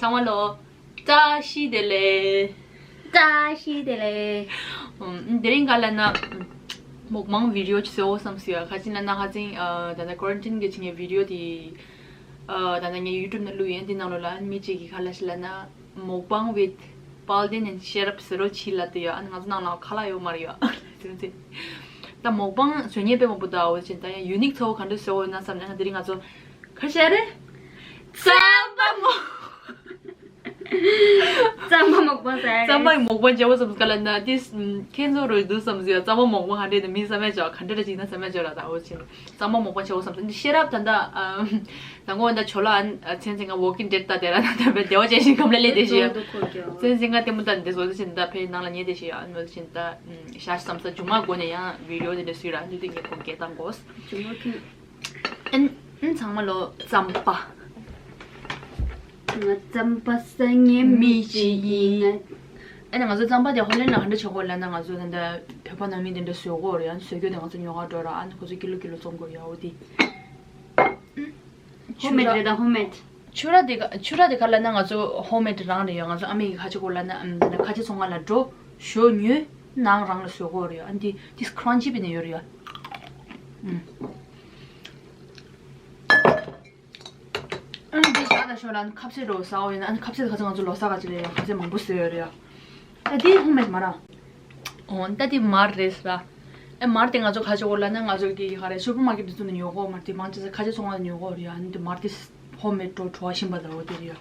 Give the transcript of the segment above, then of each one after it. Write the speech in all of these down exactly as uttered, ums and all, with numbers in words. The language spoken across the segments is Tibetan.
ཚང་མ་ལོ། བཀྲ་ཤིས་བདེ་ལེགས། བཀྲ་ཤིས་བདེ་ལེགས། ཨམ། དེ་རིང་ག་ལ་ན། མོག་མང་བི་ཌི་ཡོ་ཅིག་བཟོ་བསམ་སོང་ཡ། ག་ཅི་ན་ན་ཧ་ཅིང་། ཨ། ད་ལྟ་ཀོ་རན་ཊིན་གི་ཆིང་གི་བི་ཌི་ཡོ་དེ། ཨ། ད་ལྟ་ངའི་ཡུ་ཊུབ་ནང་བླུགས་ཡིན། དེ་ནང་ལོགས་ལ་མི་གཅིག་གིས་ག་ལ་ཞིག་ལ་ན། མོག་པང་with Palden and Sherab ཟེར་རོ་ཆི་ལ་དེ་ཡ། ཨ་ནི་ང་ཚོ་ནང་ལ་ཁ་ལག་ཡོད་མ་རེད་ཡ། ད་མོག་པང་བཟོ་མཁན་དཔེ་མང་པོ་འདུག་འོ་ཅིན་ད་ཡང་ཡུ་ནིག་ཚོ་ག་འདྲ་བཟོ་འོ་ན་བསམ་ན་དེ་རིང་ང་ཚོ་ག་རེ་བྱས་རེད། རྩམ་པ་མོག་རྩམ་པ་མོག་པང་ཟེར། རྩམ་པ་མོག་པང་བྱས་འོ་བསམ་ག་ལ་ན་དེ་ཁྱེད་ཚོ་རོལ་འདུག་བསམ་ཟེར། རྩམ་པ་མོག་པང་ག་འདྲ་དེ་མི་བསམ་ཡ་ཅོ་ག་འདྲ་ཅིག་ན་བསམ་ཡ་ཅོ་ར། ད་འོ་ཅིན་རྩམ་པ་མོག་པང་བྱས་འོ་བསམ། དེ་ཤེས་རབ་ད་ད། ད་ངོ་ད་ཆོ་ལ་ཨན་ཚན་ཚན་ང་ཝོག་ཀིང་ཌེཌ་ད་དེ་ར་ད་བེ་བདེ་བ་ཅན་ཞིག་གམ་ལ་ལེ་དེ་ཤི་ཡ། ཚན་ཚན་ང་ལྟད་མོ་ད་འདི་བཟོ་དེ་ཤི་ད་ཕེ་ནང་ལ་ཉེ་དེ་ཤི་ཡ། ཨན་བཟོ་དེ་ཤི་ད་ཤ་ཤ་བསམ་ས་ཇུ་མ་གོ་ནས་ཡང་བི་ཌི་ཡོ་དེ་འདྲ་སུས་ར་འདི་དེ་ངས་ཁོང་སྐད་བཏང་གོ། ཇུ་མ་ཁྱོད། ཨན་ཨན་ཚང་མ་ལོ་རྩམ་པ། ང་རྩམ་པ་ཟ་མཁན་མི་ཅིག་ཡིན། ཨ་ནི་ང་ཚོ་རྩམ་པ་དེ་ཧོ་ལན་ལ་ག་འདྲ་བྱེད་དགོས་ལབ་ན་ང་ཚོ་ད་ལྟ་བོད་པ་ནང་མི་དེ་འདྲ་བཟོ་དགོས་རེད། ཨ་ནི་བཟོ་རྒྱུ་དེ་ང་ཚོ་ཉོ་ག་འགྲོ་ར། ཨ་ནི་ཁོ་ཚོ་ཀི་ལོ་ཀི་ལོ་བཙོང་དགོས་ཡ་འོ་དེ། ཧོམ་མེད་རེད་ད་ཧོམ་མེད། ཕྱུར་ར་དེ་ག་ཕྱུར་ར་དེ་ག་ལབ་ན་ང་ཚོ་ཧོམ་མེད་རང་རེད་ཡ། ང་ཚོ་ཨ་མས་ག་ཅི་དགོས་ལབ་ན་ཨམ་ད་ལྟ་ཁ་ཆེ་ཚོང་ཁང་ལ་འགྲོ། ཞོ་ཉོས། ནང་རང་ལ་བཟོ་དགོས་རེད་ཡ། ཨ་ནི་དེ་དེ་ཁ་རན་ཆི་པི་ནས་ཡོད་རེད་ཡ། ཨམ། ཨ་ནི་འདི་བཞག་ད་ཤོག་ལ་ཨ་ནི་ཁ་ཟས་འགྲོ་ཟ་འོ་ཡིན་ན། ཨ་ནི་ཁ་ཟས་ཁ་ཚ་ང་ཚོ་ལོ་གསར་ག་ཅི་རེད་ཡ། ཁ་ཟས་མང་པོ་བཟོས་ཡོད་རེད་ཡ། ཨ་འདི་ཧོམ་མེད་མར་ར། འོ་ད་འདི་མར་རེད་ཟེར་ར། ཨ་མར་དེ་ང་ཚོ་ག་ཅི་འོ་ལ་ན་ང་ཚོ་གི་ག་རེ་སུ་པར་མར་ཀེཊ་དེ་ཚོ་ནས་ཉོ་གོ། མར་དེ་མང་ཆེ་ས་ཁ་ཆེ་ཚོང་ཁང་ནས་ཉོ་གོ་རེད་ཡ། ཨ་ནི་དེ་མར་དེ་ཧོམ་མེད་འགྲོ་བྲོ་བ་ཞིམ་པ་ད་འོ་དེ་རེད་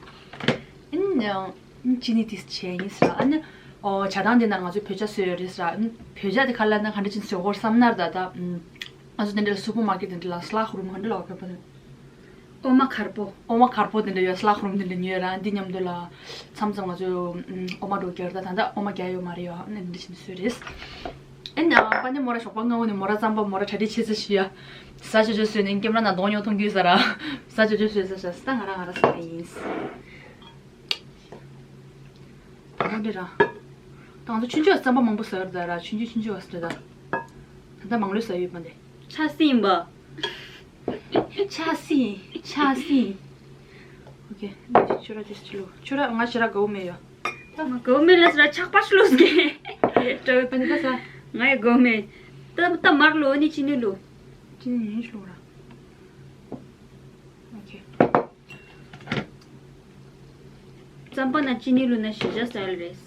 ཡ། ཨ་ནི་ཅི་ནི་དེ་བྱས་ཡིན་ཟེར་ར། ཨ་ནི་འོ་ཇ་ཐང་དེ་ན་ང་ཚོ་བོད་ཇ་བཟོས་ཡོད་རེད་ཟེར་ར། ཨ་ནི་བོད་ཇ་དེ་ག་ལ་ན་ག་འདྲ་ཅིག་བཟོ་གོ་བསམ་ན་ར་ད་ད། ང་ཚོ་དེ་འདྲ་ལ་སུ་པར་མར་ཀེཊ་དེ་འདྲ་ལ་སླག་རུམ་ག་འདྲ་ལ་བ་ཕེབས་པ་ནི། འོ་མ་དཀར་པོ། འོ་མ་དཀར་པོ་དེ་འདྲ་ཡོད། སླག་རུམ་དེ་འདྲ་ཉོས་ར་འདི་མཉམ་དུ་ལ་མཚམས་མཚམས་ང་ཚོས་ཨུམ་འོ་མ་འགྲོ་རྒྱུ་རེད། ད་ད་ལྟ་འོ་མ་རྒྱག་ཡོད་མ་རེད་ཡ། ཨ་ནི་འདི་འདྲ་བྱས་ནས་བཟོས་རེད། ཨེ་ན་པ་ནི་མོ་ར་ཞོགས་པ་སྔ་བོ་ནས་མོ་ར་རྩམ་པ་མོ་ར་གྲ་སྒྲིག་བྱེད་ཚར་ཤི་ཡ། ཟ་ཆོ་ཆོ་བཟོས་ནས་ཀེམ་ར་ནང་གདོང་ཉོ་མཐོང་རྒྱུ་ཟ་ར། ཟ་ཆོ་ཆོ་བཟོས་ཟ་ཤ་ཟ་ད་ང་ར་ང་ར་ཟ་ཡིན། འོ་འདི་ར། ད་ང་ཚོ་ཆུང་ཆུང་རྩམ་པ་མང་པོ་ཟ་ཡོད་རེད་ད་ར། ཆུང་ཆུང་ཆུང་ཆུང་བ་ཟ་རེད་ད། ད་ལྟ་མང་ལོས་ཟ་ཡོད་པ་འདི། ཆ་སྲིན་ཡིན་པ། ཆ་སྲིན། ཆ་སྲིན། ཨོ་ཁེ། འདི་ཆུ་ར་དེ་ཆུ་ལུ། ཆུ་ར་ང་ཞེ་ར་དགའ་བོ་མེད་ཡ། ད་ང་དགའ་བོ་མེད་ལ་ཟ་ར་ཆག་པ་ཞིག་ལོས་ཀྱི། ཨ་ནི་ད་ཟ། ང་ཡི་དགའ་བོ་མེད། ད་ད་མར་ལོ་ནི་ཅི་ནི་ལོ། ཅི་ནི་ཡིན་ཞིག་ལོ་ར། ཨོ་ཁེ། རྩམ་པ་ནང་ཅི་ནི་བླུགས་ན་ཞི་འཇགས་སི་ཊའིལ་རེད།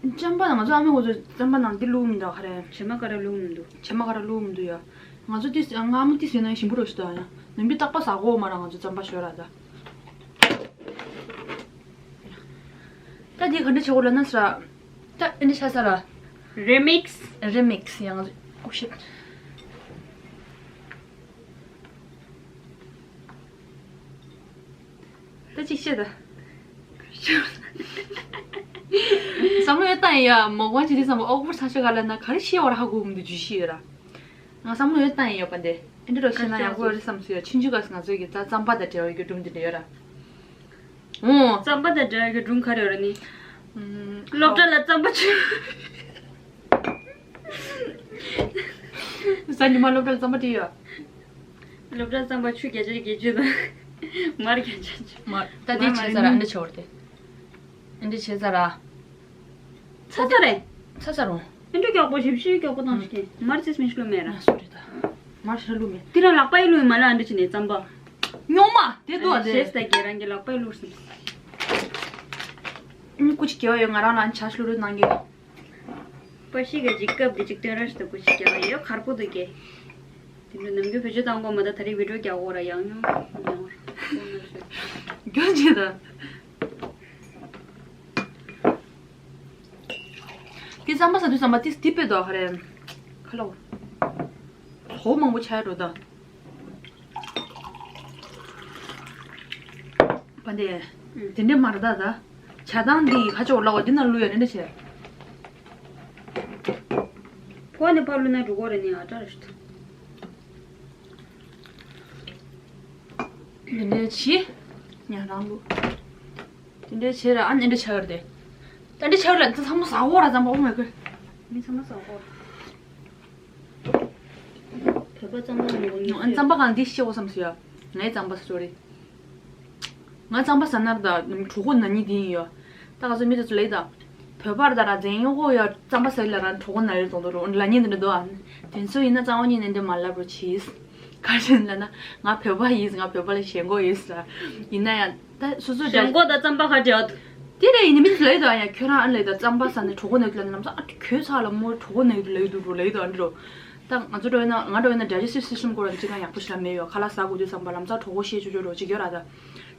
རྩམ་པ་ནང་ང་ཚོ་ཨ་མའི་ངོ་ཚོ་རྩམ་པ་ནང་འདི་བླུགས་མི་འདུག་ག་རེ། བྱེ་མ་ཀ་ར་བླུགས་མི་འདུག་བྱེ་མ་ཀ་ར་བླུགས་མི་འདུག་ཡ། ང་ཚོ་ཏིས་ང་ཨ་མ་ཏིས་ཡོད་ན་ཞིམ་པོ་རོ་ཞིག་འདུག་ཡ། ནམ་རྒྱུན་རྟག་པ་ཟ་གོ་མ་ར་ང་ཚོ་རྩམ་པ་ཞོ་ར་ད། ད་འདི་ག་འདྲ་བྱེད་གོ་ལ་ན་ས། ད་ཨ་ནི་ཆ་ས་ར། རི་མིག་སི། རི་མིག་སི་ཡང་། Oh shit. ད་ཅིག་བཤད་ད། བསམ་བློ་ཡོད་ད་ཡིན་ཡ། མོག་པང་བྱེད་དུས་བསམ་པ་ཨོག་པོ་ཚ་ཤོས་ག་ལ་ན་ག་རེ་བཤད་བར་ཧ་གོ་མི་འདུག་བརྗོད་གཞི་ཡོད་ར། ང་བསམ་བློ་ཡོད་ད་ཡིན་ཡ་པ་འདི། ཨེ་འདྲ་རོ་བཤད་ན་ཡག་པོ་རེད་བསམ་སོང་ཡ། ཆུང་ཆུང་སྐབས་སུ་ང་ཚོའི་གི་ད་རྩམ་པ་དང་འབྲེལ་བའི་གི་སྒྲུང་འདི་འདྲ་ཡོད་ར། འོ། རྩམ་པ་དང་འབྲེལ་བའི་གི་སྒྲུང་ག་རེ་ཡོད་ར་ནི། ཨུམ། སློབ་གྲྭ་ལ་རྩམ་པ་མཆོད། གཟའ་ཉི་མ་སློབ་གྲྭ་ལ་རྩམ་པ་སྤྲད་ཡོད། སློབ་གྲྭ་རྩམ་པ་ཆུ་བརྒྱ་ཆ་བརྒྱད་ཅུ་དང་མར་བརྒྱ་ཆ་བཅུ། མར་ད་འདི་བྱས་ས་ར། ཨ་འདི་བྱས་བར་དེ། ཨ་འདི་བྱས་ས་ར། ཚ་ཚ་རེད། ཚ་ཚ་རུང་། ཨ་འདྲ་མགྱོགས་པོ་ཞིབ་ཞིབ་མགྱོགས་པོ་བཏང་ཞིག་གི་མར་ཚིས་མི་ཤི་ལོ་མེད་ར། ང་སུ་རེད་ད། མར་ཤི་ལོ་མེད། དེ་ར་ལག་པ་ཡི་ལུས་མ་ལ་ཨ་འདྲ་བྱས་ནས་རྩམ་པ། ཉོག་མ་དེ་ཏོ་ཨ་དེ། ཞེས་ད་གི་རང་གི་ལག་པ་ཡི་ལུས་སམ། ཨ་ནི་སྐུ་ཅི་སྐྱེ་བ་ཡོད་ང་རང་ལ་ཨ་ནི་ཆ་ཤི་ལོ་རུ་གནང་གི། པ་ཤི་ག་ཅིག་སྐབས་དེ་ཅིག་སྟོན་ར་ཞིག་ད་སྐུ་ཅི་སྐྱེ་བ་ཡོད་ཁར་པོ་དུ་སྐྱེ། དེ་འདྲ་ནམ་རྒྱུན་བེད་སྤྱོད་བཏང་དགོས་མ་ད་ད་རེས་བི་ཌིའོ་རྒྱག་དགོས་ར་ཡང་ཡང་ཡང་། རྒྱུ་ཅི་ད། དེ་རྩམ་པ་ཟ་དུས་རྩམ་པ་ཏིས་ཏི་པེ་དོ་ཧ་རེ། ཁ་ལོ། ཚོ་མང་པོ་ཆགས་འགྲོ་ད། པ་འདི། དེ་འདྲས་མ་རེད་ད་ད། ཇ་ཐང་འདི་ཁ་ཕྱོགས་ལ་འོ་འདི་ན་བླུགས་ཡ་རེད་འདྲ་བྱས། ཕོ་ནི་ཕར་བླུགས་ན་འགྲོ་གོ་རེད་ནི་ཨ་ཏྲ་རེད། འདི་འདྲས་བྱས། ཉ་རང་བླུགས། དེ་འདྲའི་བྱས་ར་ཨ་ནི་འདྲ་ཆགས་ཡོད་རེད། ད་འདྲ་ཆགས་ཡོད་ལ་འདི་ཚང་མ་ཟ་འོ་ར་ཙམ་པ། Oh my god. མི་ཚང་མ་ཟ་འོ། བོད་པ་རྩམ་པ་མང་པོ་ཉོ། ཨ་རྩམ་པ་གང་འདི་ཤེས་འོ་བསམ་སོང་ཡ། ངའི་རྩམ་པ་སོ་རེད། ང་རྩམ་པ་ཟ་ན་ད་གྲོད་ཁོག་ན་ནི་དེ་ཡིན་ཡོད། ད་ག་ཚོད་མི་དེ་ཚོ་ལེ་ད། བོད་པར་ད་ར་ཛན་ཡོ་གོ་ཡ་རྩམ་པ་ཟ་ལ་ར་གྲོད་ཁོག་ན་རེ་ཙོང་དུ་རུ་ལ་ཉིན་དེ་འདྲ་འདུག་ཨ། དེ་ཚོ་ཡིན་ན་རྩ་བ་ཉིད་ནས་འདི་མ་ལབ་རོ་ཆིས། ག་རེ་ལ་ན་ང་བོད་པ་ཡིན། ང་བོད་པ་ལ་ཞེན་ཁོག་ཡིན་ཟེར། ཡིན་ན་ཡང་ད་སོ་སོ་ཞེན་ཁོག་ད་རྩམ་པ་ག་འདྲ་ཡོད། དེ་རེད་ཡིན་ནི་མི་ཚོ་ལེ་ད་ཡ་ཁྱོད་རང་ཨ་ལེ་ད་རྩམ་པ་ཟ་ནས་གྲོད་ཁོག་ན་ཡོད་ལ་ན་ལམ་སང་ཨ་ཁྱོད་ཚ་ལ་མོ་གྲོད་ཁོག་ན་ཡོད་ལེ་འདུག་རོ་ལེ་ད་ཨ་འདྲ་རོ། ད་ང་ཚོ་འགྲོ་ཡིན་ན་ང་འགྲོ་ཡིན་ན་digestive system སྐོར་ལ་ཅི་གང་ཡག་པོ་ཞིག་ལ་མེད་ཡོད། ཁ་ལག་ཟ་དགོས་དུས་བསམ་པ་ལམ་སང་གྲོད་ཁོག་བཤད་ཆོག་ཆོག་རོ་ཅིག་ཡོད་ར་ད།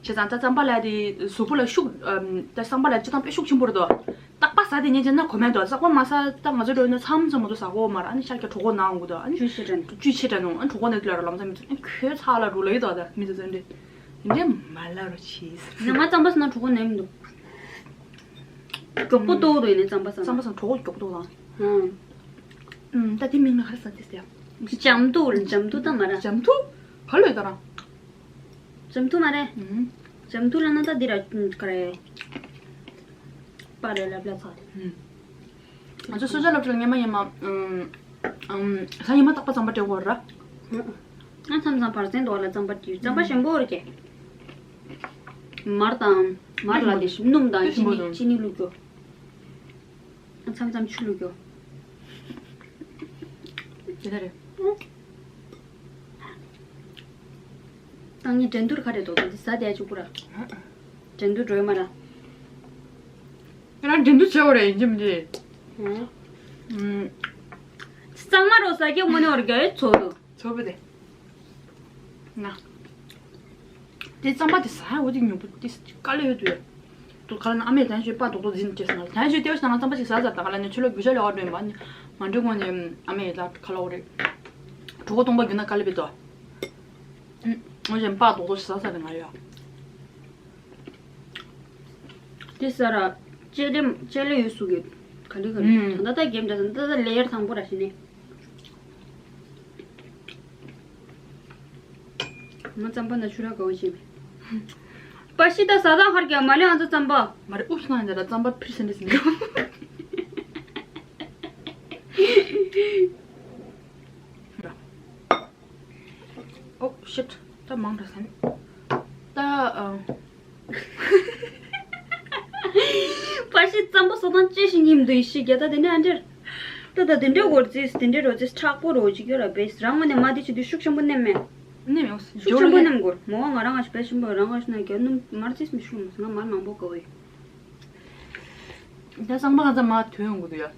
བྱས་ཙང་ད་རྩམ་པ་ལ་དེ་གཟུགས་པོ་ལ་ཤུགས་ཨམ། ད་རྩམ་པ་ལ་སྤྱི་བཏང་དཔེ་ཤུགས་ཆེན་པོ་རེད་དོ། རྟག་པ་ཟ་དེ་ཉིན་བྱས་ན་གོ་མེད་དོ། རྟག་པ་མ་ཟ་ད་ང་ཚོ་འགྲོ་ཡིན་ན་མཚམས་མཚམས་མ་གཏོགས་ཟ་གོ་མ་ར། ཨ་ནི་ཤར་གྱི་གྲོད་ཁོག་ན་འོང་གི་དོ། ཨ་ནི་བཅུད་ཆེ་དྲན་བཅུད་ཆེ་དྲན་འོང་། ཨ་ནི་གྲོད་ཁོག་ན་གི་ལ་ར་ལམ་སང་མི་ཚོ་ཨ་ཁྱོད་ཚ་ལ་རུ་ལ་ཡི་དོ། ད་མི་ཚོ་ཚོ་འདྲེ་འདྲེ་མ་ལ་རུ་ཆིས། ང་རྩམ་པ་ཟ་ན་གྲོད་ཁོག་ན་མི་འདུག་མགྱོགས་པོ་ལྟོགས་འདུག་ཡིན་ནའི་རྩམ་པ་ཟ་ན། རྩམ་པ་ཟ་ན་གྲོད་ཁོག་མགྱོགས་པོ་ལྟོགས་དང་། ཨང་། ཨུམ། ད་དེ་མིང་ལ་ག་རེ་ཟ་དེ་ཟེར། འཇམ་ཐུག་འཇམ་ཐུག་ད་མ་ར། འཇམ་ཐུག་ག་ལོས་ད་རང་། འཇམ་ཐུག་མ་རེད། ཨུམ། འཇམ་ཐུག་ལ་ན་ད་འདི་ར་ག་རེ། པ་རེ་ལབ་ལ་ཚ། ཨུམ། ང་ཚོ་སོ་ཇ་སློབ་གྲྭ་ལ་སྔན་མ་ཡིན་མ། ཨུམ། ཨུམ། ས་ཡིན་མ་རྟག་པ་རྩམ་པ་སྤྲད་དགོས་ར། ང་མཚམས་མཚམས་བར་གསེང་དོག་ལ་རྩམ་པ་སྤྲད། རྩམ་པ་ཞིམ་པོ་རེད་ཀྱེ། མར་དང་། མར་ལ་དེ་སྣུམ་དང་ཅི་ནི་ཅི་ནི་བླུགས་རྒྱུ། མཚམས་མཚམས་ཆུ་བླུགས་རྒྱུ། དེ་ལྟར་རེད། ཏང་ཉིད་འགྲན་བསྡུར་ག་རེ་འདུག་དེ་ཟ་བསྡད་བཅུག་གུ་ར། འགྲན་བསྡུར་འགྲོ་ཡོད་མ་ར། ང་རང་འགྲན་བསྡུར་བྱེད་དགོས་རེད་ཡིན་གཅིག་མིན་གཅིག་ཧུམ། ཧུམ། གཙང་མ་རོ་ཟ་རྒྱུ་དངོས་གནས་བར་རྒྱ་ཡོད་ཚོ་དུ། ཚོ་བུ་དེ། ན། དེ་རྩམ་པ་དེ་ཟ་ཡ་འོ་དེ་ཉོ་བུ་དེ་དཀའ་ལས་ཡོད་དུ་ཡ། དུ་ག་ལ་ན་ཨ་མས་དན་ཞོས་པ་རྡོག་རྡོག་འཛིན་ཅེས་སོང་། དན་ཞོས་ལྟེ་བ་ཞིག་ན་ང་རྩམ་པ་ཞིག་ཟ་ཟ་ད་ག་ལ་ནི་ཆུ་ལོག་རྒྱུ་ཆ་ལས་བ་འགྲོ་ཡིན་པ། མ་འགྲོ་སྔོན་ནས་ཨ་མས་ད་ག་ལ་འོ་རེད། གྲོད་ཁོག་སྟོང་པ་རྒྱུ་ན་དཀའ་ལས་པའི་དོ། ཨུ། འོ་ཞེན་པ་རྡོག་རྡོག་ཞིག་ཟ་ཟ་རེད་ང་ཡ། དེ་ས་ར། ལྕེ་ལེ་ལྕེ་ལེ་ཡོད་སུ་གི། ག་ལེ་ག་ལེ། ཨུམ། ད་ལྟ་རྒྱབ་འདྲ་ད་ལྟ་ལེ་ཡར་དང་པོ་ར་ཞིག་ནི། ང་རྩམ་པ་ན་ཆུ་ར་གའུ་ཆེ་མེ། པ་ཤི་ད་ས་དང་ཧར་གྱ་མ་ལེ་ང་ཚོ་རྩམ་པ། མ་རེད་ཨུ་ཤི་ན་འདི་ར་རྩམ་པ་ཕིར་སེ་འདི་སེ་འདི། Oh shit. ད་མང་དྲགས་སེམས། ད་ཨ། པ་ཤི་རྩམ་པ་སོ་དང་ཅི་ཞིག་ཉིམ་འདུག་ཤི་རྒྱ་ད་དེ་འདྲ་ཨ་འདྲེར། ད་ད་དེ་འདྲ་འོར་ཙིས་དེ་འདྲ་རོ་ཙིས་མཁྲེགས་པོ་རོ་ཅིག་ཡོད་ར་བེས་རང་ངོ་ནས་མ་དེ་ཅི་དུས་ཤུགས་ཆེན་པོ་ནེམ་མེ། ནེམ་ཡོང་། ཤུགས་ཆེན་པོ་ནེམ་གོར་མོ་ང་རང་ང་ཞིག་བེས་ཆེན་པོ་རང་ང་ཞིག་ན་རྒྱ་ནུ་མར་ཙིས་མི་ཤུགས་མ་སོང་ང་མར་མང་པོ་ག་བེ། ད་རྩམ་པ་ང་ཚ་མ་ཐོན་ཡོང་གི་འདུག་ཡ།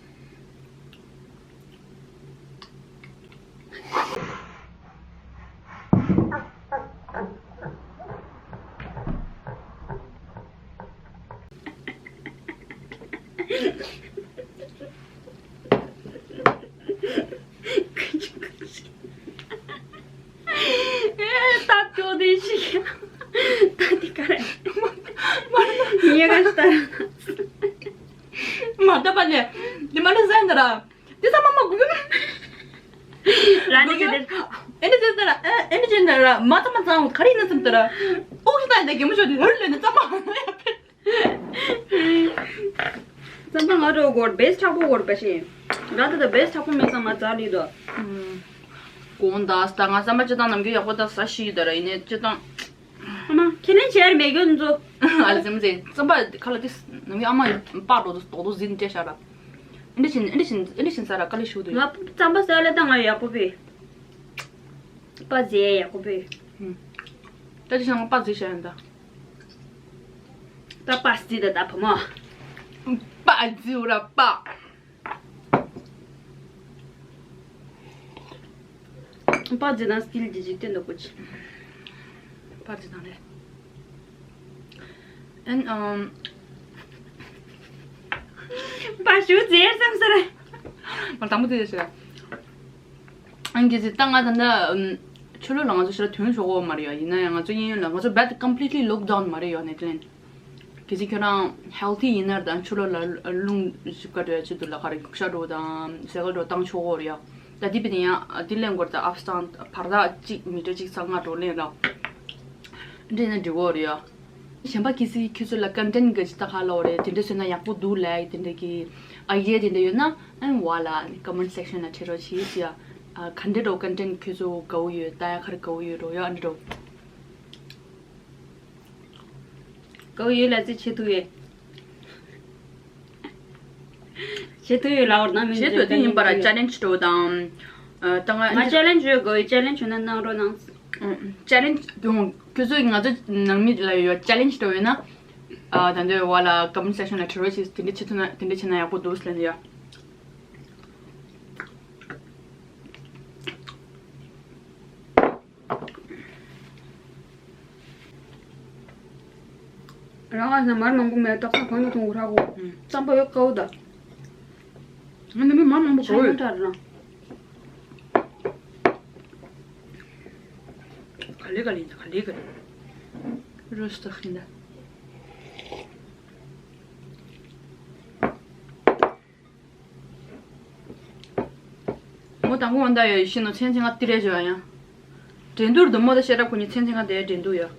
ད་ཅོ་དེ་ཞིག་ད་དེ་ག་རེ། ཉེ་ག་ལྟར། མ་ད་པ་ནས་དེ་མ་ནས་ཟན་ད་ར། དེ་ཚང་མ་མ་གུ་གུ། ར་ནི་ཅི་དེ། ཨེ་ནི་ཅི་ད་ར་ཨེ་ནི་ཅི་ད་ར་མ་ཚང་མ་ཚང་ག་རེ་ཡིན་ན་ཚང་ད་ར། ཨོ་ཤི་ད་ཡིན་ད་གེ་མོ་ཆོ་དེ་ཧུར་ལེ་ནི་ཚང་མ། རྩམ་པ་ང་རོ་གོར་བེས་མཁྲེགས་པོ་གོར་པ་ཤེས། ར་ད་ད་བེས་མཁྲེགས་པོ་མེད་ཙང་མ་ཛ་ལི་དོ། གོང་ད་ད་ང་རྩམ་པ་སྤྱི་བཏང་ནམ་རྒྱུན་ཡག་པོ་ད་ཟ་ཤི་ཡི་ད་ར་ཡིན་ནའི་སྤྱི་བཏང་། ཨ་མ་ཁས་ལེན་བྱས་མེད་རྒྱུ་ཚོ། ཨ་ལ་ཙམ་ཙེ་རྩམ་པ་ཁ་ལ་ཏིས་ནམ་རྒྱུན་ཨ་མ་པགས་རྡོག་རྡོག་རྡོག་ཟིན་སྤྲད་ཤག་ར། ཨེ་འདྲ་བྱིན་ཨེ་འདྲ་བྱིན་ཨེ་འདྲ་བྱིན་ས་ར་དཀའ་ལས་ཞུ་དུ་ཡོད། ང་རྩམ་པ་ཟ་ལ་ད་ང་ཡག་པོ་བེ། པ་ཟེ་ཡག་པོ་བེ། ད་ཅི་ཤང་པ་ཟེ་ཤ་ཡང་ད། ད་པ་སི་ད་ད་བུ་མོ། པ་ཟེ་ར་པ། པ་ཟེ་དང་སི་ལི་ཇི་ཇི་སྟོན་དུ་ཀུ་ཆི། པ་ཟེ་དང་རེད། ཨན་ཨམ། པ་ཞུ་ཟེར་བསམ་ས་རེད། མ་དང་པོ་དེ་ཟེར། ཨང་ཀི་ཟི་ད་ང་ད་ལྟ་ཆུ་ལོག་ལ་ང་ཚོ་ཞེ་དྲག་ཐོན་ཆོག་གོ་མ་རེད་ཡ། ཡིན་ན་ཡང་ང་ཚོ་གཡས་གཡོན་ལ་ང་ཚོ་བད་completely locked down མ་རེད་ཡ་ནེ་ཊི་ལན། གལ་སྲིད་ཁྱོད་རང་healthy ཡིན་ན་ད་ཆུ་ལོག་ལ་རླུང་ཞིབ་ཀ་འགྲོ་ཡ་ཆེད་དུ་ལ་ཁ་རེ་རྒྱུག་ཤར་འགྲོ་དང་སེ་གལ་འགྲོ་བཏང་ཆོག་གོ་རེད་ཡ། ད་དེ་བས་ཡང་དེ་ལན་སྐོར་ད་ཨབ་སི་ཊན་བར་ཐག་གཅིག་མི་ཊར་གཅིག་ཚང་ང་འགྲོ་ལེན་ར། འདྲེ་ན་འགྲིག་གོ་རེད་ཡ། གཞན་པ་གལ་སྲིད་ཁྱོད་ཚོ་ལ་ཀོན་ཊེན་ག་ཅི་ད་ག་ལ་འོ་རེད་དེ་འདྲ་བཟོས་ན་ཡག་པོ་འདུག་ལབ་དེ་འདྲ་གི་ཨའི་ཌི་ཡ་དེ་འདྲ་ཡོད་ན་ཨན་བ་ལ་ཀོ་མེན་ཊི་སེག་ཤན་ལ་འབྲི་རོགས་བྱེད་ཟེར་ཡ། ག་འདྲ་འགྲོ་ཀོན་ཊེན་ཁྱོད་ཚོ་དགའ་བོ་ཡོད་ལྟ་ཡ་ག་རེ་དགའ་བོ་ཡོད་འགྲོ་ཡ་ཨ་འདྲ་འགྲོ། ཨོ་ཡོད་ལ་ཙི་བྱེད་ཐུབ་ཡོད། བྱེད་ཐུབ་ཡོད་ལ་འོར་ན་མི་བྱེད་ཐུབ་དེ་ཡིན་པ་ར་ཅ་ལེན་ཇི་འགྲོ་དང་། ད་ང་ང་ཅ་ལེན་ཇི་ཡོད་དགོས་ཡོད། ཅ་ལེན་ཇི་བྱུང་ན་གནང་རོགས་གནང་། ཅ་ལེན་ཇི་དུང་ཁྱོད་ཚོས་ང་ཚོ་ནང་མི་ལ་ཡོད་ཅ་ལེན་ཇི་འགྲོ་ཡོད་ན། ད་འདོད་བ་ལ་ཀོ་མེན་ཊི་སེག་ཤོན་ལ་བྲིས་རོགས་ཞེས་དེ་འདྲ་བྱེད་ཐུབ་ན་དེ་འདྲ་བྱེད་ན་ཡག་པོ་འདུག་ལབ་ནས་ཡོད། རང་ང་ས་མར་མང་པོ་མེད་ཏག་ས་གང་ཡོད་ཐོང་གུ་ཧྲ་གོ། ཙམ་པ་ཡོད་ཀའུ་ད། ང་ནི་མི་མར་མང་པོ་ཆང་གོ་ཡོད། ཏར་རང་། ག་ལེ་ག་ལེ་ཡིན་ད་ག་ལེ་ག་ལེ། རོས་ཏག་ཡིན་ད། མོ་དང་པོ་འོན་ད་ཡོད་ཤི་ནོ་ཚན་ཚན་ང་ཏི་རེ་བྱོས་ཡང་། འགྲན་བསྡུར་དུ་མོ་ད་ཤེས་རབ་ཁོ་གཉིས་ཚན་ཚན་ང་དེ་འགྲན་བསྡུར་ཡོད།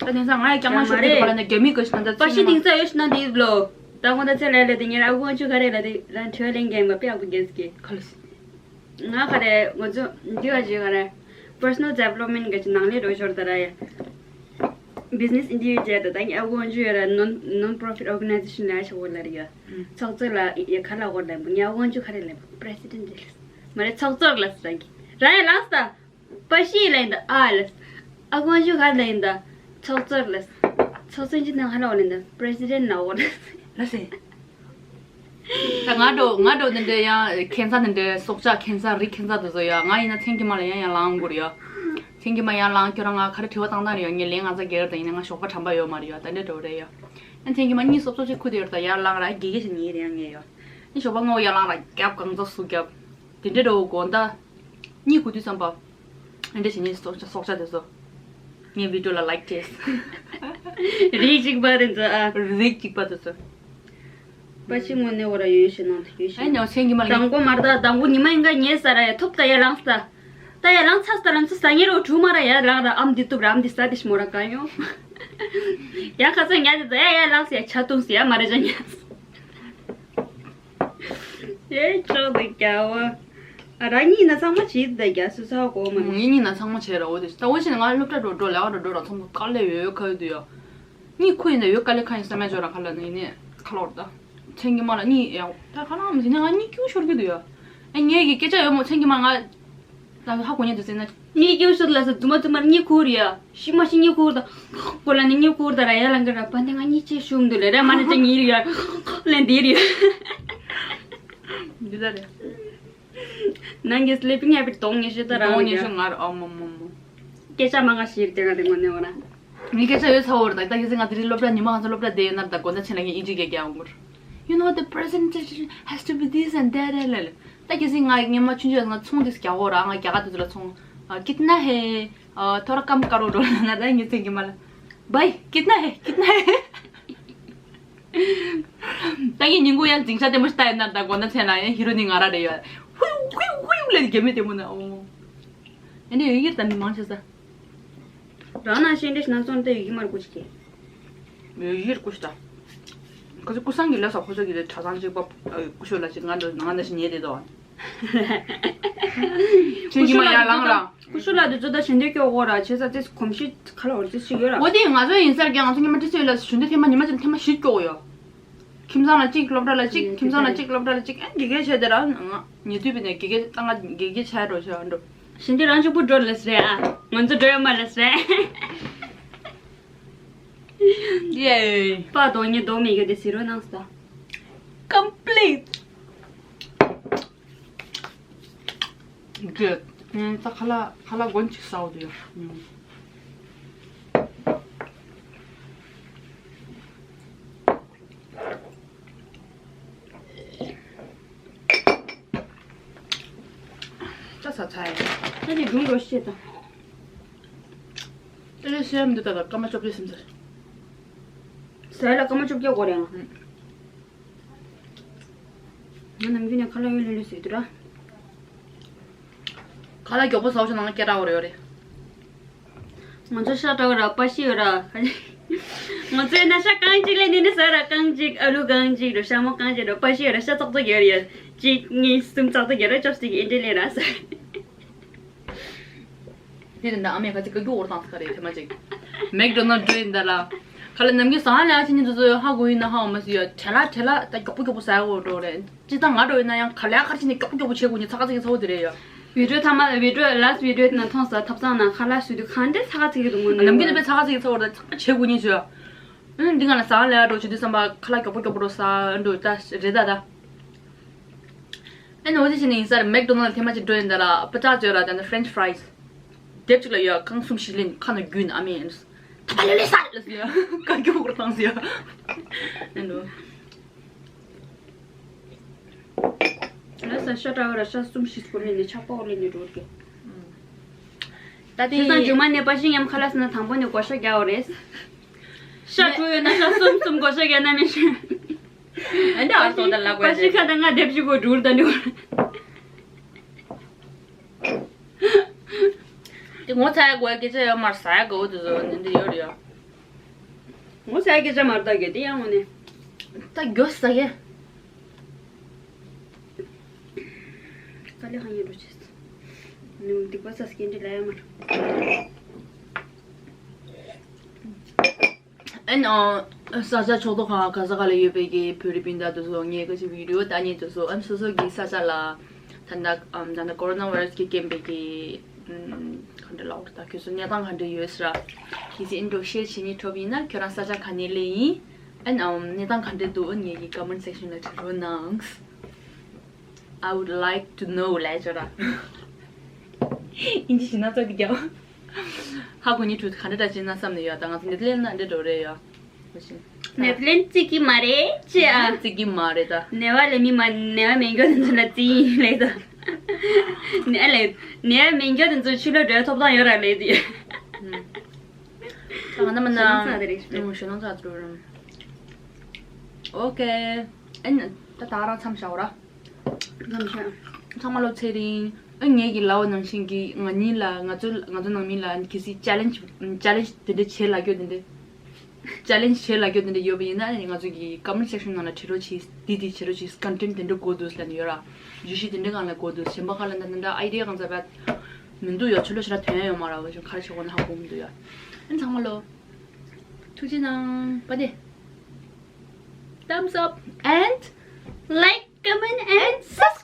ད་དེང་སང་ང་ཡི་ཀྱང་མ་ཤོར་གི་ག་ལ་ན་རྒྱ་མི་ག་ཤི་ན་ད་པ་ཤི་ཚན་དེང་སང་ཡོད་ཤི་ན་དེ་ལོ། ད་ཁོ་ད་ཚན་ལས་ལས་དེ་ཉེ་ར་དབུ་ཁོང་ཆུ་ག་རེ་ལ་དེ་རང་ཁྲི་བ་ལེན་གེམ་ག་པེ་ཨ་ཁུ་རྒྱལ་སི་གི་ཁ་ལ་སི། ང་ག་རེ་ང་ཚོ་འདི་བ་ཅིག་ག་རེ་personal development ག་ཅིག་ནང་ལས་རོ་ཤོར་ད་ར་ཡ། Business individual དང་ཨ་དབང་འཇུ་ཡོད་ར་non non profit organization ལ་ཆ་བོ་ལ་རེད་ཡ། ཚོགས་གཙོ་ལ་ཡ་ཁ་ལ་བོར་ལ་ཡ་ཨ་དབང་འཇུ་ག་རེ་ལ་president ལ་མ་རེད་ཚོགས་གཙོ་ལ་རང་གི་རང་ཡ་ལངས་ད་པ་ཤི་ལ་ཡིན་ད་ཨ་ལ་ཨ་དབང་འཇུ་ག་རེ་ལ་ཡིན་ད་ཚོགས་གཙོ་ལ་ཚོགས་གཙོ་ཅི་ན་ཁ་ལ་བོར་ལ་ཡིན་ད་president ལ་བོར་ལ་ལ་སེ། ད་ང་འགྲོ་ང་འགྲོ་དེ་འདྲའི་ཡང་ཁྱད་མཚར་དེ་འདྲའི་སྲོག་ཆགས་ཁྱད་མཚར་རིགས་ཁྱད་མཚར་དེ་ཚོ་ཡ་ང་ཡིན་ན་མཚན་གྱི་མ་ལ་ཡང་ཡང་ལངས་དགོས་རེད་ཡ། མཚན་གྱི་མ་ཡང་ལངས་ཁྱོད་རང་ང་ག་རེ་དྲི་བ་བཏང་སྟངས་རེད་ཡ་ངས་ལན་ང་ཚ་རྒྱལ་དང་ཡིན་ན་ང་ཞོགས་པ་དྲན་པ་ཡོད་མ་རེད་ཡ་ད་འདྲ་འགྲོ་རེད་ཡ། ཨ་མཚན་གྱི་མ་གཉིད་སོབ་སོབ་ཅིག་ཁུག་དེ་ཡོད་ད་ཡར་ལངས་ར་དགེ་རྒན་ཞིག་ཡིན་རེད་ཡ་ངས་ཡ། ཨ་ཞོགས་པ་སྔ་པོ་ཡར་ལངས་ར་རྒྱབ་གང་ཚ་སུ་རྒྱབ། དེ་འདྲ་འགྲོ་དགོས་ད། གཉིད་ཁུག་དུས་ཙམ་པ། ཨ་འདྲ་བྱེད་ཉིན་སྲོག་ཆགས་སྲོག་ཆགས་དེ་ཚོ། ངའི་བི་ཌིའོ་ལ་ལའིག་བྱས། རིགས་གཅིག་པ་རེད་འདུག་ཨ། རིགས་གཅིག་པ་དེ་ཚོ། པ་ཤི་དངོས་གནས་འོ་ར་ཡོད་ཤེས་ནང་དུ་ཡོད་ཤེས། ཨ་ནི་མཚན་གྱི་མ་ལ། དང་པོ་མར་ད་དང་པོ་ཉི་མ་ཡིན་ག་ཉལ་ས་ར་ཡ་ཐོབ་ད་ཡ་ལངས་ས། ད་ཡ་ལངས་ཚར་ས་ལ་ཚོ་ས་ཉེ་རོ་གྲུ་མ་ར་ཡ་ལངས་ར་ཨམ་འདི་ཐུབ་ར་ཨམ་འདི་ས་དེ་ཤི་མོ་ར་ག་ཡོང་། ཡ་ཁ་ཚ་ཉལ་དེ་ད་ཡ་ཡ་ལངས་ས་ཡ་ཆ་ཐུང་ས་ཡ་མ་ར་ཇ་ཉལ་ས། ཨེ་ཅོག་དང་རྒྱ་བ། ཨ་ར་གཉིས་ན་ཚང་མ་བྱེད་དང་རྒྱ་སུ་ཚ་གོ་མ་ངའི་གཉིས་ན་ཚང་མ་བྱེད་ར་འོ་དེ་ད་འོ་ཞེ་ན་ང་སློབ་གྲྭ་འགྲོ་འགྲོ་ལས་ཀ་འགྲོ་འགྲོ་ར་ཚང་མ་དཀའ་ལས་ཡོད་ཡོད་ཁ་ཡོད་དུ་ཡོད། གཉིས་ཁུ་ཡིན་ད་ཡོད་དཀའ་ལས་ཁ་ཡིན་བསམ་ཡ་ཅོ་ར་ཁ་ལ་ནི་ནི་ཁ་ལོར་ད། མཚན་གྱི་མ་ལ་གཉིས་ཡ་ད་ཁ་ལ་མི་ཟིན་ན་ང་གཉིས་ཀྱུ་ཤོར་གི་དུ་ཡོད། ཨ་ངས་ཀྱི་སྐད་ཆ་ཡོད་མོ་མཚན་གྱི་མ་ང་། ད་ཧ་གོ་ཉན་དུ་ཟེར་ན། གཉིད་སྐྱོ་ཤོད་ལ་ཟེར་རྫུན་མ་རྫུན་མར་གཉིད་ཁུག་རེད་ཡ། ཤི་མ་ཤི་གཉིད་ཁུག་རེད་ད། ཁོ་ལ་ནི་གཉིད་ཁུག་རེད་ད་ར་ཡ་ལ་འགའ་ར་པ་འདི་ང་གཉིད་ཆེ་ཤུམ་འདུག་ལེ་ར་མ་ནི་ཅ་གཉིད་རེད་ཡ། ལན་འདི་རེད་ཡ། འདི་ད་རེད། ནང་གི་sleeping habit་གཏོང་ཉེ་ཤོད་ད་རང་གཏོང་ཉེ་ཤོད་ང་ར་ཨ་མ་མ་མ། སྐད་ཆ་མ་ང་ཤི་རེད་དེ་ང་དེ་ངོ་ནས་འོ་ན། ངའི་སྐད་ཆ་ཡོད་ཚ་བོ་རེད་ད་ད་གལ་སྲིད་ང་དེ་རིང་སློབ་གྲྭ་ཉི་མ་ང་ཚོ་སློབ་གྲྭ་བསྡད་ཡོད་ན་ད་དགོང་དག་ཕྱིན་ན་ངས་ཨིན་ཇི་སྐད་རྒྱག་འོང་གི་རེད། You know the presentation has to be this and that and that. ད་གལ་སྲིད་ང་སྔོན་མ་ཆུང་ཆུང་ང་ཚོང་དེ་རྒྱག་འོ་ར་ང་རྒྱ་གར་དེ་ཚོ་ལ་ཚོང་कितना है थोड़ा कम करो འགྲོ་ན་ད་ངས་ཚེ་གི་མ་ལ་भाई कितना है कितना है ད་ངས་ཉིན་གུང་ཡང་འཛིང་ཆ་ལྟད་མོ་ཞིག་ལྟ་ཡོད་ན་ད་དགོང་དག་ཕྱིན་ན་ཡང་ཧི་རོ་ནི་ང་ར་རེད་ཡ། ཧུ་ཧུ་ཧུ་ལས་རྒྱ་མི་ལྟད་མོ་ན་ཨོ། ཨ་ནི་ཡོད་ཡིར་ད་མི་མང་ཆེ་ས། རང་ནང་བཤད་འདྲེ་ཞིག་ན་སོང་སྟེ་ཡོད་ཀྱི་མར་ཀུ་ཅི་ཀྱེ། ཡོད་ཡིར་ཀུ་ཤི་ད། ཁོ་ཚོ་ཀུ་སང་གི་ལས་ས་ཁོ་ཚོ་གི་ལས་གྲྭ་ཚང་གཅིག་པ་ཀུ་ཤོ་ལ་ཅིག་ང་འདྲ་ང་འདྲ་ཞིག་ཉལ་བསྡད་དོ། ཁྱོད་ཀྱི་མ་ཡར་ལངས་ར། ཀུ་ཤོ་ལ་དུ་ཚོ་ད་ཞིན་དེ་སྐྱོ་གོ་ར་བྱེད་ས་ཚེ་གོམས་གཤིས་ཁ་ལ་འོར་ཚེ་ཞིག་ཡོད་ར། འོ་དེ་ང་ཚོ་ཡིན་སར་ཀྱང་ང་ཚོ་ཉི་མ་ཏི་སེ་ལ་ཞུན་དེ་ཐེངས་མ་ཉི་མ་ཅིག་ཐེངས་མ་བཞི་སྐྱོ་གོ་ཡོད། ཁྱིམ་ཚང་ལ་གཅིག་སློབ་གྲྭ་ལ་གཅིག་ཁྱིམ་ཚང་ལ་གཅིག་སློབ་གྲྭ་ལ་གཅིག་ཨ་དགེ་རྒན་བྱས་ཏེ་ར་ང་ཉེ་དུས་པའི་ནས་དགེ་རྒན་ད་ང་དགེ་རྒན་བྱས་འགྲོ་བྱས་འགྲོ། ཞིན་དེ་རང་གཅིག་པུ་འགྲོ་ལས་རེད་ཨ། ང་ཚོ་འགྲོ་ཡ་མ་ལས་རེད། ཡེ། པ་དོ་ཉེ་དོ་མི་གི་དེ་སི་རོ་ནང་སྟ། Complete. Good. ངས་ད་ཁ་ལག་ཁ་ལག་གོན་ཅིག་ཟ་འོ་དུ་ཡོད། ཅག་ས་ཚ་ཡ། ད་ནི་སྒྲུང་རོ་ཤེས་དང་། ད་ནི་སེམས་འདི་ད་ད་སྐར་མ་བཅོ་བརྒྱད་སེམས་ཚ། ཟ་ཡ་ལ་སྐར་མ་བཅོ་བརྒྱད་འགོར་ཡང་། ང་ནམ་རྒྱུན་ནས་ཁ་ལག་ཡོད་ལོས་ལོས་ཟོས་དུས་ར། ཁ་ལག་མགྱོགས་པོ་ཟ་བ་ཆ་ནང་སྐད་གྲགས་པོ་རེད་ཡོད་རེད། ང་ཚོ་ཤ་སྟག་ར་པ་ཤི་ཡོད་ར། ང་ཚོའི་ན་ཤ་རྐང་གཅིག་ལས་ནི་ནི་ཟ་ར་རྐང་གཅིག་ཨ་ལུ་རྐང་གཅིག་ར་ཤ་མོ་རྐང་གཅིག་ར་པ་ཤི་ཡོད་ར་ཤ་ཙག་ཙག་ཡོད་རེད་ཡ། གཅིག་གཉིས་གསུམ་ཙག་ཙག་ཡོད་ར་ཅོབ་སི་ཊིག་ཨེ་འདྲ་ལས་ར་ཟ། དེ་རིང་ད་ཨ་མས་ཁ་ཅིག་ཀ་རྒྱུ་འོར་བཏང་ས་ཁ་རེད་ཐེ་མ་ཅིག་མེག་ཌོ་ནལ་འགྲོ་ཡིན་ད་ལ། ག་ལ་ནམ་རྒྱུན་ཟ་ཁང་ལ་ཡང་ཕྱིན་ནས་དུས་ཚོད་ཧ་གོ་ཡིན་ན་ཧ་འོ་མ་ཟེར་ཡ། བྲེལ་ལ་བྲེལ་ལ་ད་མགྱོགས་པོ་མགྱོགས་པོ་ཟ་ཡ་གོ་འགྲོ་རེད། སྤྱིར་བཏང་ང་འགྲོ་ཡིན་ན་ཡང་ག་ལ་ཡ་ག་རེ་བྱས་ནས་མགྱོགས་པོ་མགྱོགས་པོ་བྱེད་དགོས་ནི་ཚ་ཁ་ཚིག་གི་ཚ་བོ་དེ་རེད་ཡ། བི་ཌིའོ་མཐའ་མ་བི་ཌིའོ་ལ་སི་ཊི་བི་ཌིའོ་ནང་མཐོང་ས་ཐབ་ཚང་ནང་ཁ་ལག་ཟོས་དུས་གང་འདྲ་ཚ་ཁ་ཚིག་གི་འདུག་ངོ་ནམ་རྒྱུན་ནས་དཔེ་ཚ་ཁ་ཚིག་གི་ཚ་བོ་རེད། ཚ་ཁ་བྱེད་དགོས་ནི་བྱོས། ཨ་ནི་འདི་ག་ལ་ཟ་ཁང་ལ་ཡ་འགྲོ་བྱེད་དུས་བསམ་པ་ཁ་ལག་མགྱོགས་པོ་མགྱོགས་པོ་རོ་ཟ་འགྲོ་ད་རེད་ད་ད། ཨ་ནི་འོ་དེ་བྱས་ནས་ཡིན་ས་རེད། མེག་ཌོ་ནལ་ཐེངས་མ་གཅིག་འགྲོ་ཡིན་ད་ལ་པ་ཅག་བཅོས་ར་ད་ནི་ཕ་རེན་ཆི་ཕ་རའི་སི། དེབ་གཅིག་ལ་ཡོད་རྐང་གསུམ་བཞི་ལེན་ཁ་ནང་རྒྱུས་ནི་ཨ་མེན། ད་པ་ལེ་ལེ་ས་ལ་ཟེར་ཡ། བཀའ་སྐྱོ་བོར་བཏང་ཟེར་ཡ། ཨེ་འགྲོ། ལ་ས་ཤ་ཏྲ་བ་ར་ཤ་གསུམ་བཞི་སྐོར་ལེན་ནས་ཆག་པོ་ལེན་ནས་འགྲོ་རྒྱུ། ད་དེ་དེང་སང་མཇུག་མ་ནས་པ་ཤི་ཉམས་ཁ་ལ་ཟེར་ན་དང་པོ་ནས་བགོ་བཤའ་རྒྱག་འོ་རེད། ཤ་དྲུག་ཡོད་ན་ཤ་གསུམ་གསུམ་བགོ་བཤའ་རྒྱག་ན་མི་ཤེས། ཨ་འདྲ་ཨ་སོགས་ད་ལ་པ་ཤི་ཁ་ད་ང་དེབ་ཞིག་གོ་འགྲུལ་ད་འགྲུལ། དེ་ངོ་ཚ་ཡ་དགོས་ཡ་སྐད་ཆ་ཡོད་མར་ཟ་ཡ་དགོས་འོ་དེ་ཚོ་ནི་འདི་ཡོད་རེད་ཡ། ངོ་ཚ་ཡ་སྐད་ཆ་མར་ད་གི་དེ་ཡང་ངོ་ནས། ད་མགྱོགས་ཟ་གི། དཀའ་ལས་ཁག་ཡིན་འགྲོ་ཆེ། ནུ་སྡིག་པ་ས་སྐྱེལ་འདྲི་ལ་ཡ་མར། ཨན་ཨོ། ས་ཆ་ཕྱོགས་གཏོགས་ཁག་ག་ས་ག་ལ་ཡོད་པའི་གི་བོད་རིགས་སྤུན་ཟླ་དེ་ཚོ་ངས་ཀ་ཅིག་བི་ཌི་ཡོ་ལྟ་མཁན་དེ་ཚོ་ཨན་སོ་སོ་གི་ས་ཆ་ལ་ད་ལྟ་ཨམ་ད་ལྟ་ཀོ་རོ་ན་བྷ་ར་སི་གི་རྐྱེན་པས་གི་ཨམ་ག་འདྲ་ལབ་དགོས་རེད་ད། ཁྱོད་ཚོ་གནས་སྟངས་ག་འདྲ་ཡོད་ཟེར་ར། གལ་སྲིད་ཨིན་འགྲོ་ཤེར་བྱེད་སྙིང་བྲོ་བ་ཡིན་ན་ཁྱོད་རང་ས་ཆ་ག་ནས་སླེབས་ཡིན། ཨན་ཨམ་གནས་སྟངས་ག་འདྲ་འདུག་ཨན་ངས་གི་ཀོ་མེན་ཊི་སེག་ཤན་ལ་བྲིས་རོགས་གནང་། I would like to know ལབ་ཅོ་ར། ཨིན་ཇི་ཞིག་སྣ་ཚོགས་ཀྱི་རྒྱབ། ཧ་གོ་ནི་ཁྲུ་ག་འདྲ་འདྲ་བྱེད་ན་བསམ་ནས་ཡོད་ད། ང་ཚོ་ནེ་ཐར་ལེན་ཌི་ན་འདྲ་འགྲོ་རེད་ཡོད། ནེ་ཐར་ལེན་ཌི་བརྩི་གི་མ་རེད་ཅེ་ཨ། བརྩི་གི་མ་རེད་ད། ནེ་བ་ལེ་མི་མ་ནེ་བ་མེད་མཁན་དེ་ཚོ་ལ་བརྩི་ཡིན་ལེ་ད། ནེ་ལེ་ནེ་བ་མེད་མཁན་དེ་ཚོ་ཕྱི་ལོགས་འགྲོ་ཐོབ་ཐང་ཡོད་ར་ལེ་དེ། ད་ང་ན་མ་ན་ཞེ་སྣང་ཚ་དེ་རེད། ཞེ་སྣང་ཚ་དེ་རེད། ཨོ་ཀེ། ཨེ་ད་ད་རང་མཚམས་བཞག་ར། ཚང་མ་ལོ་ཚེ་རིང་། ཨ་ངེད་ཀྱི་ལའོ་ནང་བཞིན་གྱི་ང་གཉིས་ལ་ང་ཚོ་ང་ཚོ་ནང་མི་ལ་གལ་སྲིད་ཅེ་ལེན་ཇི་ཅེ་ལེན་ཇི་དེ་འདྲ་བྱེད་ལ་སྐྱོ་དེ་འདྲ། ཅེ་ལེན་ཇི་བྱེད་ལ་སྐྱོ་དེ་འདྲ་ཡོད་པ་ཡིན་ན་ང་ཚོ་གི་ཀོ་མེན་ཊི་སེག་ཤན་ནང་ལ་བྲིས་རོགས་གྱིས། འདི་འདི་བྱེད་རོགས་གྱིས། ཀོན་ཊེན་ཊི་དེ་འདྲ་དགོས་འདུག་ལབ་ནས་ཡོད་ར། བརྗོད་གཞི་དེ་འདྲ་སྒང་ལ་དགོས་འདུག་གཞན་པ་ཁ་ལ་འདྲ་འདྲ་ཨའི་ཌི་ཡ་གང་ཚ་བད་མི་འདུག་ཡ། ཆུ་ལོ་ཞེ་དྲག་ཐོན་ཡ་ཡོད་མ་ར་བ་ཞིག་ག་རེ་བྱེད་དགོས་ན་ཧ་གོ་མི་འདུག་ཡ། ཨ་ཚང་མ་ལོ། ཐུགས་རྗེ་གནང་། བ་དེ། Thumbs up and like, comment and subscribe.